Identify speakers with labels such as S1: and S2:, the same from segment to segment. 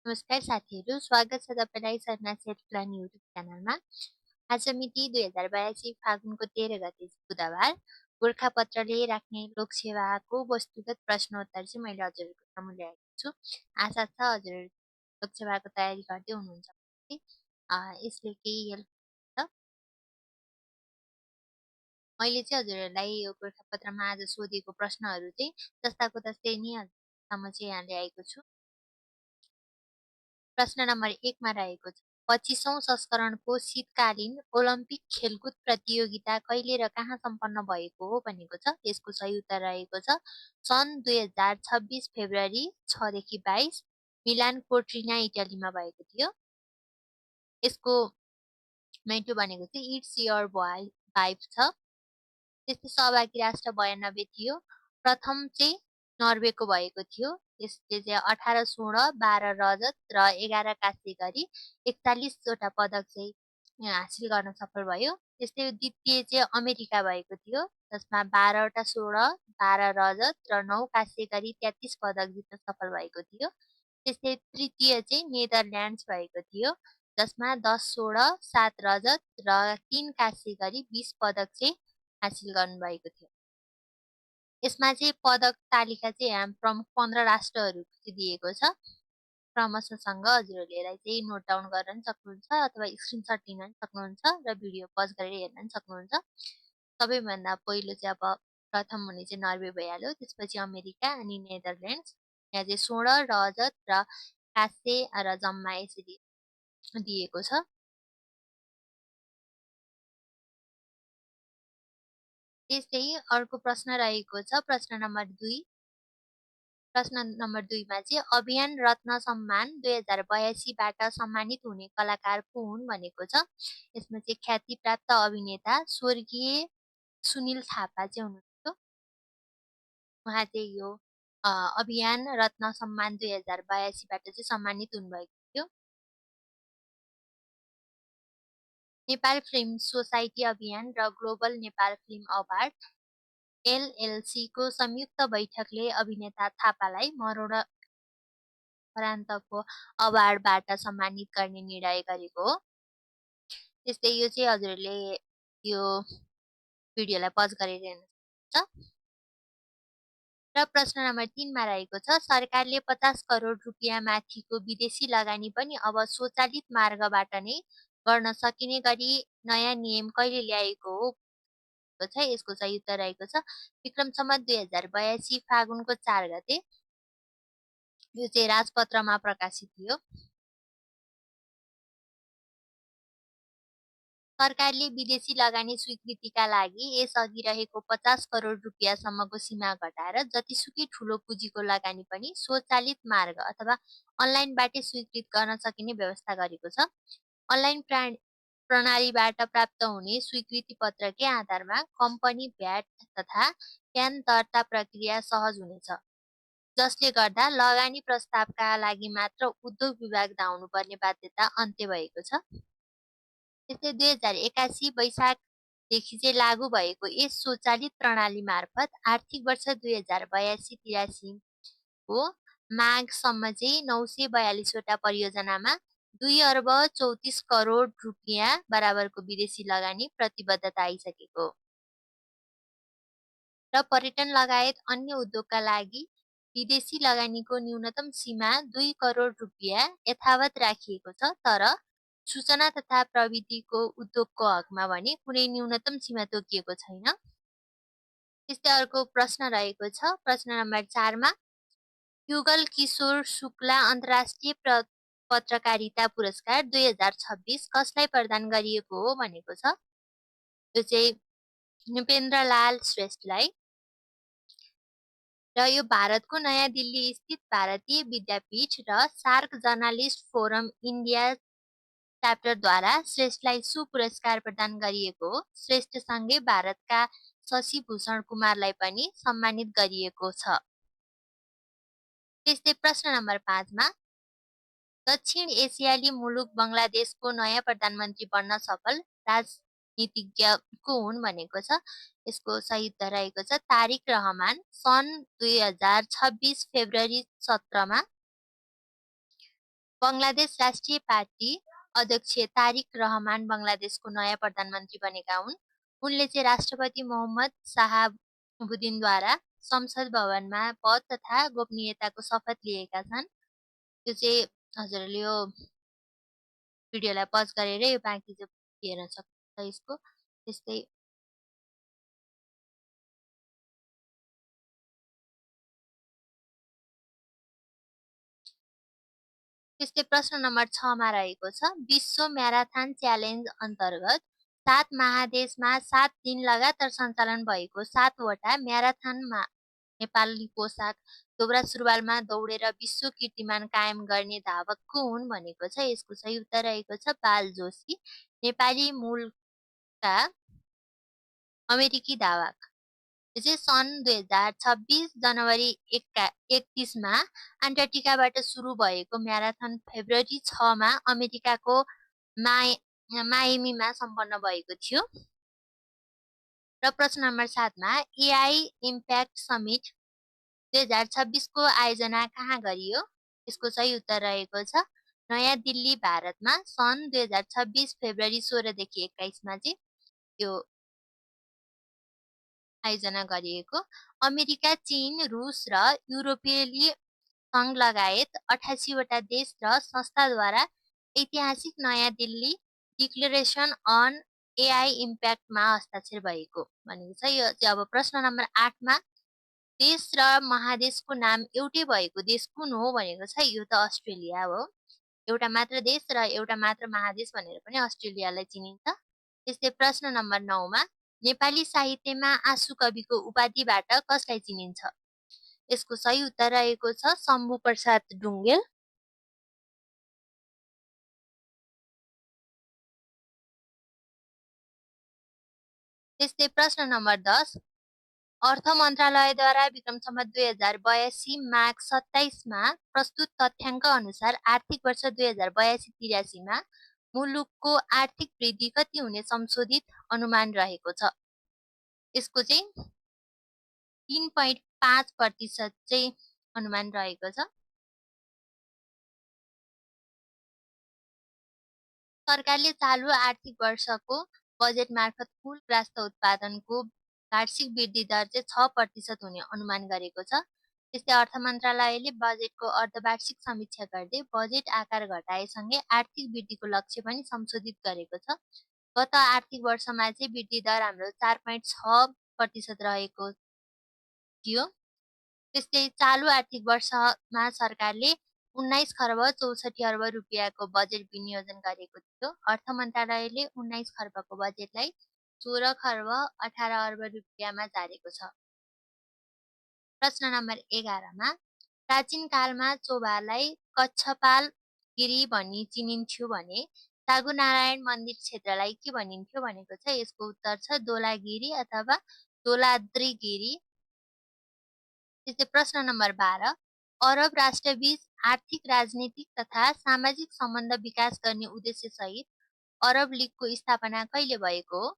S1: नमस्कार साथीहरू, स्वागत छ तपाईँलाई सरना सेट प्लान युट्युब च्यानलमा। आज मिति 2082 फागुनको 13 गते बुधबार गोरखापत्रले राख्ने लोकसेवाको वस्तुगत प्रश्नोत्तर चाहिँ मैले हजुरहरूको सामु ल्याएको छु। आशा छ हजुर लोकसेवाको तयारी गर्दै हुनुहुन्छ भने यसले केही हेल्प हुन्छ। मैले चाहिँ हजुरहरूलाई यो गोरखापत्रमा आज सोधेको प्रश्नहरू चाहिँ जस्ताको तस्तै नै हजुरसम्म चाहिँ यहाँ ल्याएको छु। प्रश्न नम्बर 1 मा रहेको छ, 25औं संस्करणको शीतकालीन ओलम्पिक खेलकुद प्रतियोगिता कहिले र कहाँ सम्पन्न भएको हो भनेको छ। यसको सही उत्तर रहेको छ सन् 2026 फेब्रुअरी 6 देखि 22 मिलान कोर्टिना इटालीमा भएको थियो। यसको मेन्टु भनेको चाहिँ इट्स योर वाइफ छ। त्यस्तै सहभागी राष्ट्र 92 थियो। प्रथम चाहिँ नर्वेको भएको थियो। यसले चाहिँ 18 स्वर्ण, 12 रजत र 11 काँस्य गरी 41 वटा पदक चाहिँ हासिल गर्न सफल भयो। त्यस्तै द्वितीय चाहिँ अमेरिका भएको थियो, जसमा 12 वटा स्वर्ण, 12 रजत र 9 काँस्य गरी 33 पदक जित्न सफल भएको थियो। त्यस्तै तृतीय चाहिँ नेदरल्यान्ड्स भएको थियो, जसमा 10 स्वर्ण, 7 रजत र 3 काँस्य गरी 20 पदक चाहिँ हासिल गर्नुभएको थियो। यसमा चाहिँ पदक तालिका चाहिँ यहाँ प्रमुख 15 राष्ट्रहरू दिएको छ। क्रमशःसँग हजुरहरूले यसलाई चाहिँ नोट डाउन गर्न पनि सक्नुहुन्छ अथवा स्क्रिनसट लिन पनि सक्नुहुन्छ र भिडियो पज गरेर हेर्न पनि सक्नुहुन्छ। सबैभन्दा पहिलो चाहिँ अब प्रथम हुने चाहिँ नर्वे भइहाल्यो, त्यसपछि अमेरिका अनि नेदरल्यान्ड्स। यहाँ चाहिँ स्वर्ण, रजत र काँस्य र जम्मा यसरी दिएको छ। त्यस्तै अर्को प्रश्न रहेको छ प्रश्न नम्बर 2। प्रश्न नम्बर 2 मा चाहिँ अभियान रत्न सम्मान 2082 बाट सम्मानित हुने कलाकार को हुन् भनेको छ। यसमा चाहिँ ख्याति प्राप्त अभिनेता स्वर्गीय सुनिल थापा चाहिँ हुनुहुन्छ। उहाँ चाहिँ यो अभियान रत्न सम्मान 2082 बाट चाहिँ सम्मानित हुनुभएको थियो। नेपाल फिल्म सोसाइटी अभियान र global Nepal film award LLC को संयुक्त बैठकले अभिनेता थापालाई मरणोपरान्तको अवार्डबाट सम्मानित गर्ने निर्णय गरेको हो। त्यस्तै यो चाहिँ हजुरहरूले यो भिडियोलाई पज गरेर हेर्नुहुन्छ। र प्रश्न नम्बर 3 मा रहेको छ, सरकारले 50 करोड रुपियाँ माथिको विदेशी लगानी पनि अब स्वचालित मार्गबाट नै गर्न सकिने गरी नयाँ नियम कहिले ल्याएको हो छ। यसको सही उत्तर रहेको छ विक्रम सम्वत 2082 फागुनको 4 गते। यो चाहिँ राजपत्रमा प्रकाशित थियो। सरकारले विदेशी लगानी स्वीकृतिका लागि यसअघि रहेको 50 करोड रुपियाँसम्मको सीमा घटाएर जतिसुकै ठूलो पुँजीको लगानी पनि स्वचालित मार्ग अथवा अनलाइनबाटै स्वीकृत गर्न सकिने व्यवस्था गरेको छ। अनलाइन प्रणालीबाट प्राप्त हुने स्वीकृति पत्रकै आधारमा कम्पनी भ्याट तथा प्यान दर्ता प्रक्रिया सहज हुनेछ, जसले गर्दा लगानी प्रस्तावका लागि मात्र उद्योग विभाग धाउनुपर्ने बाध्यता अन्त्य भएको छ। त्यस्तै 2081 वैशाखदेखि चाहिँ लागू भएको यस स्वचालित प्रणाली मार्फत आर्थिक वर्ष 2082-83 को माघसम्म चाहिँ 942 वटा परियोजनामा 2 अर्ब 34 करोड रुपियाँ बराबरको विदेशी लगानी प्रतिबद्धता आइसकेको र पर्यटन लगायत अन्य उद्योगका लागि विदेशी लगानीको न्यूनतम सीमा 2 करोड रुपियाँ यथावत राखिएको छ। तर सूचना तथा प्रविधिको उद्योगको हकमा भने कुनै न्यूनतम सीमा तोकिएको छैन। त्यस्तै अर्को प्रश्न रहेको छ प्रश्न नम्बर 4 मा युगल किशोर शुक्ला अन्तर्राष्ट्रिय पत्रकारिता पुरस्कार 2026 कसलाई प्रदान गरिएको हो भनेको छ। यो चाहिँ नृपेन्द्रलाल श्रेष्ठलाई। र यो भारतको नयाँ दिल्ली स्थित भारतीय विद्यापीठ र सार्क जर्नालिस्ट फोरम इन्डिया च्याप्टरद्वारा श्रेष्ठलाई सु पुरस्कार प्रदान गरिएको हो। श्रेष्ठसँगै भारतका शशि भूषण कुमारलाई पनि सम्मानित गरिएको छ। त्यस्तै प्रश्न नम्बर 5 मा दक्षिण एसियाली मुलुक बङ्गलादेशको नयाँ प्रधानमन्त्री बन्न सफल राजनीतिज्ञ को हुन् भनेको छ। यसको सही उत्तर रहेको छ तारिक रहमान। सन् 2026 फेब्रुअरी 17 मा बङ्गलादेश राष्ट्रिय पार्टी अध्यक्ष तारिक रहमान बङ्गलादेशको नयाँ प्रधानमन्त्री बनेका हुन्। उनले चाहिँ राष्ट्रपति मोहम्मद शाहाबुद्दिनद्वारा संसद भवनमा पद तथा गोपनीयताको शपथ लिएका छन्। त्यो चाहिँ हजुरहरूले यो भिडियोलाई पज गरेर यो बाँकी चाहिँ हेर्न सक्नुहुन्छ यसको। त्यस्तै प्रश्न नम्बर 6 मा रहेको छ, विश्व म्याराथन च्यालेन्ज अन्तर्गत 7 महादेशमा 7 दिन लगातार सञ्चालन भएको 7वटा म्याराथनमा नेपाली पोसाक दोब्रा सुरुवालमा दौडेर विश्व कीर्तिमान कायम गर्ने धावक को हुन् भनेको छ। यसको सही उत्तर रहेको छ बाल जोशी, नेपाली मूलका अमेरिकी धावक। यो चाहिँ सन् 2026 जनवरी 31मा अन्टार्कटिकाबाट सुरु भएको म्याराथन फेब्रुअरी 6 मा अमेरिकाको मायामीमा सम्पन्न भएको थियो। र प्रश्न नम्बर 7 मा एआई इम्प्याक्ट समिट 2026 को आयोजना कहाँ गरियो? यसको सही उत्तर रहेको छ नयाँ दिल्ली, भारतमा सन् 2026 फेब्रुअरी 16 देखि 21 मा चाहिँ यो आयोजना गरिएको। अमेरिका, चीन, रुस र युरोपेली संघ लगायत 88 वटा देश र संस्थाद्वारा ऐतिहासिक नयाँ दिल्ली डिक्लेरेसन अन एआई इम्प्याक्टमा हस्ताक्षर भएको भनेको छ। यो चाहिँ अब प्रश्न नम्बर 8 मा देश र महादेशको नाम एउटै भएको देश कुन हो भनेको छ। यो त अस्ट्रेलिया हो। एउटा मात्र देश र एउटा मात्र महादेश भनेर पनि अस्ट्रेलियालाई चिनिन्छ। त्यस्तै प्रश्न नम्बर 9 मा नेपाली साहित्यमा आँसु कविको उपाधिबाट कसलाई चिनिन्छ? यसको सही उत्तर रहेको छ शम्भु प्रसाद ढुङ्गेल। त्यस्तै प्रश्न नम्बर 10 अर्थ मन्त्रालयद्वारा विक्रम सम्वत 2082 माघ 27 मा प्रस्तुत तथ्याङ्क अनुसार आर्थिक वर्ष 2082-83 मा मुलुकको आर्थिक वृद्धि कति हुने संशोधित अनुमान रहेको छ? यसको चाहिँ 3.5% चाहिँ अनुमान रहेको छ। सरकारले चालु आर्थिक वर्षको बजेट मार्फत कुल राष्ट्र उत्पादनको वार्षिक वृद्धि दर चाहिँ 6% हुने अनुमान गरेको छ। त्यस्तै अर्थ मन्त्रालयले बजेटको अर्धवार्षिक समीक्षा गर्दै बजेट आकार घटाएसँगै आर्थिक वृद्धिको लक्ष्य पनि संशोधित गरेको छ। गत आर्थिक वर्षमा चाहिँ वृद्धि दर हाम्रो 4.6% रहेको थियो। त्यस्तै चालु आर्थिक वर्षमा सरकारले 19 खर्ब 64 अर्ब रुपियाँको बजेट विनियोजन गरेको थियो। अर्थ मन्त्रालयले 19 खर्बको बजेटलाई 16 खर्ब 18 अर्ब रुपियाँमा झारेको छ। प्रश्न नम्बर 11 मा प्राचीन कालमा चोभारलाई कच्छपालगिरी भनी चिनिन्थ्यो भने सागुनारायण मन्दिर क्षेत्रलाई के भनिन्थ्यो भनेको छ। यसको उत्तर छ दोलागिरी अथवा दोलाद्रीगिरी। त्यस्तै प्रश्न नम्बर 12 अरब राष्ट्रबीच आर्थिक, राजनीतिक तथा सामाजिक सम्बन्ध विकास गर्ने उद्देश्यसहित अरब लीगको स्थापना कहिले भएको हो?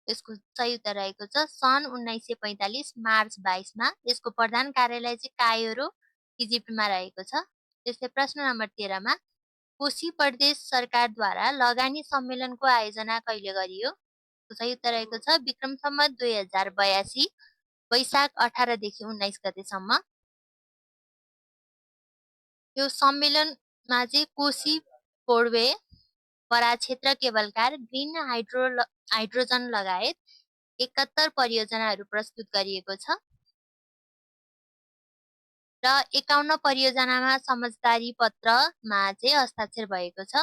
S1: यसको सही उत्तर रहेको छ सन् 1945 मार्च 22 मा। यसको प्रधान कार्यालय चाहिँ कायरो, इजिप्टमा रहेको छ। त्यस्तै प्रश्न नम्बर 13 मा कोशी प्रदेश सरकारद्वारा लगानी सम्मेलनको आयोजना कहिले गरियो? सही उत्तर रहेको छ विक्रम सम्वत 2082 वैशाख 18 देखि 19 गतेसम्म। यो सम्मेलनमा चाहिँ कोशी फोरवे, बरा क्षेत्र केबलकार, ग्रिन हाइड्रोजन लगायत 71 परियोजनाहरू प्रस्तुत गरिएको छ र 51 परियोजनामा समझदारी पत्रमा चाहिँ हस्ताक्षर भएको छ।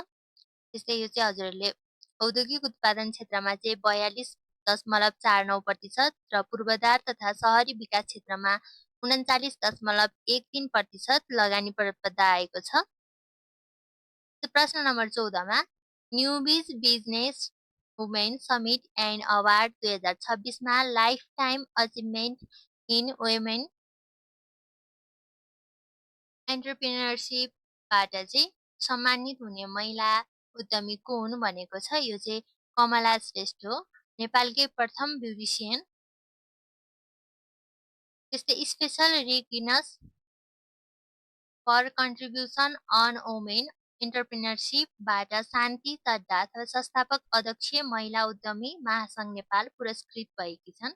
S1: त्यस्तै यो चाहिँ हजुरहरूले औद्योगिक उत्पादन क्षेत्रमा चाहिँ 42.49% र पूर्वाधार तथा शहरी विकास क्षेत्रमा 39.13% लगानी प्रतिबद्धता आएको छ। प्रश्न नम्बर 14 मा Newbiz business women summit and award 2026 मा lifetime achievement in women एन्टरप्रेन्योरसिपबाट चाहिँ सम्मानित हुने महिला उद्यमी को हुन् भनेको छ। यो चाहिँ कमला श्रेष्ठ हो, नेपालकै प्रथम ब्युटिसियन। त्यस्तै special recognition for contribution on women इन्टरप्रेन्योरसिपबाट शान्ति चड्डा तथा संस्थापक अध्यक्ष महिला उद्यमी महासङ्घ नेपाल पुरस्कृत भएकी छन्।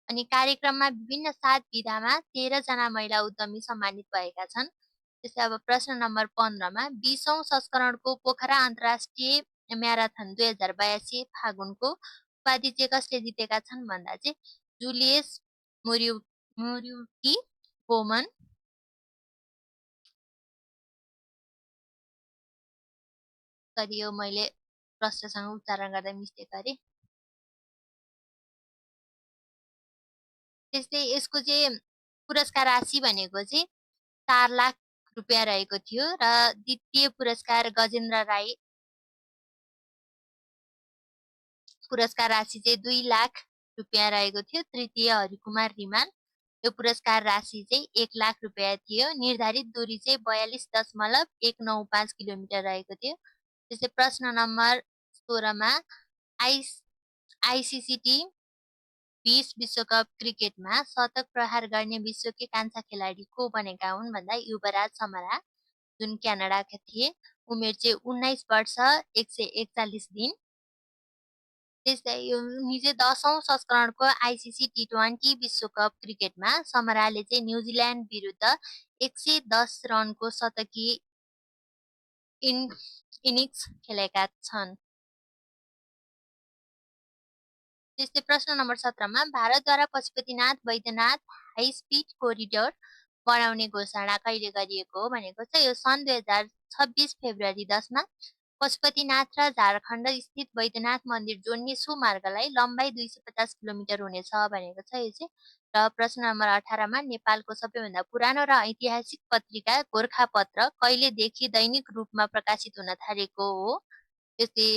S1: अनि कार्यक्रममा विभिन्न 7 विधामा 13 जना महिला उद्यमी सम्मानित भएका छन्। त्यसै अब प्रश्न नम्बर 15 मा 20औं संस्करणको पोखरा अन्तर्राष्ट्रिय म्याराथन 2082 फागुनको उपाधि चाहिँ कसले जितेका छन् भन्दा चाहिँ जुलियस मुर्युकी बोमन। यो मैले प्रश्नसँग उच्चारण गर्दा मिस्टेक गरेँ। त्यस्तै यसको चाहिँ पुरस्कार राशि भनेको चाहिँ 4 लाख रुपियाँ रहेको थियो र द्वितीय पुरस्कार गजेन्द्र राई पुरस्कार राशि चाहिँ 2 लाख रुपियाँ रहेको थियो। तृतीय हरिकुमार रिमाल, यो पुरस्कार राशि चाहिँ 1 लाख रुपियाँ थियो। निर्धारित दूरी चाहिँ 42.195 किलोमिटर रहेको थियो। त्यसै प्रश्न नम्बर 16 मा आइसिसी 20 विश्वकप क्रिकेटमा शतक प्रहार गर्ने विश्वकै कान्छा खेलाडी को बनेका हुन् भन्दा युवराज समरा, जुन क्यानाडाका थिए। उमेर चाहिँ 19 वर्ष 141 दिन। त्यस्तै उनी चाहिँ 10औं संस्करणको आइसिसी T20 विश्वकप क्रिकेटमा समराले चाहिँ न्युजिल्यान्ड विरुद्ध 110 रनको शतकी इनिङ्स खेलेका छन्। त्यस्तै प्रश्न नम्बर 17 मा भारतद्वारा Pashupatinath Vaidyanath high speed corridor बनाउने घोषणा कहिले गरिएको हो भनेको छ। यो सन् 2026 फेब्रुअरी 10 मा पशुपतिनाथ र झारखण्ड स्थित वैद्यनाथ मन्दिर जोड्ने सो मार्गलाई लम्बाइ 250 किलोमिटर हुनेछ भनेको छ यो चाहिँ। र प्रश्न नम्बर 18 मा नेपालको सबैभन्दा पुरानो र ऐतिहासिक पत्रिका गोरखापत्र कहिलेदेखि दैनिक रूपमा प्रकाशित हुन थालेको हो। त्यस्तै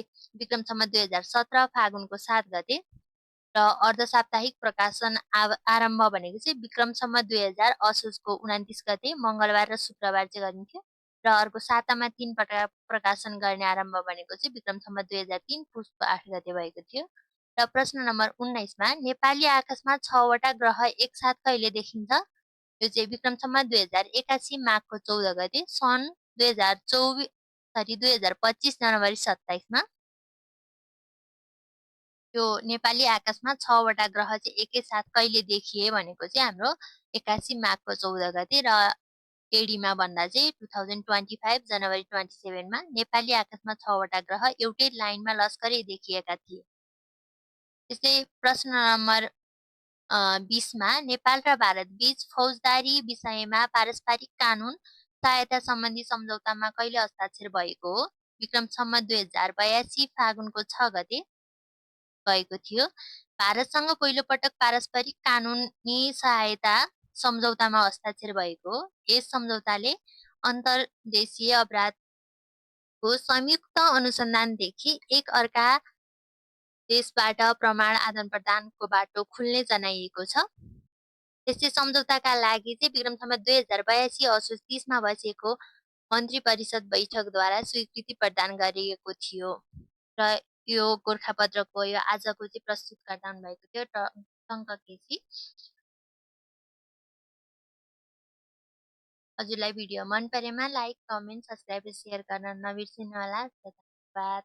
S1: विक्रम सम्वत 2017 फागुनको 7 गते र अर्धसाप्ताहिक प्रकाशन आरम्भ भनेको चाहिँ विक्रम सम्वत 2000 असोजको 29 गते मङ्गलबार र शुक्रबार चाहिँ गरिन्थ्यो। र अर्को सातामा 3 पटक प्रकाशन गर्ने आरम्भ भनेको चाहिँ विक्रम सम्वत 2003 पुसको 8 गते भएको थियो। र प्रश्न नम्बर 19 मा नेपाली आकाशमा 6 वटा ग्रह एकसाथ कहिले देखिन्छ? यो चाहिँ विक्रम सम्वत 2081 माघको 14 गते, सन् 2025 जनवरी 27 मा। यो नेपाली आकाशमा 6 वटा ग्रह चाहिँ एकैसाथ कहिले देखिए भनेको चाहिँ हाम्रो 81 माघको 14 गते र एडीमा भन्दा चाहिँ 2025 जनवरी 27 मा नेपाली आकाशमा 6 वटा ग्रह एउटै लाइनमा लस्करै देखिएका थिए। त्यस्तै प्रश्न नम्बर 20 मा नेपाल र भारत बीच फौजदारी विषयमा पारस्परिक कानुन सहायता सम्बन्धी सम्झौतामा कहिले हस्ताक्षर भएको हो? विक्रम सम्वत 2082 फागुनको 6 गते भएको थियो। भारतसँग पहिलो पटक पारस्परिक कानुनी सहायता सम्झौतामा हस्ताक्षर भएको हो। यस सम्झौताले अन्तर्देशीय अपराधको संयुक्त अनुसन्धानदेखि एक अर्का देशबाट प्रमाण आदान प्रदानको बाटो खुल्ने जनाइएको छ। त्यस्तै सम्झौताका लागि चाहिँ विक्रम सम्वत 2082 असोज 30 मा बसेको मन्त्री परिषद बैठकद्वारा स्वीकृति प्रदान गरिएको थियो। र यो गोरखापत्रको यो आजको चाहिँ प्रस्तुतकर्ता हुनुभएको थियो टङ्क केसी। हजुरलाई भिडियो मन परेमा लाइक, कमेन्ट, सब्सक्राइब र सेयर गर्न नबिर्सिनु होला। धन्यवाद।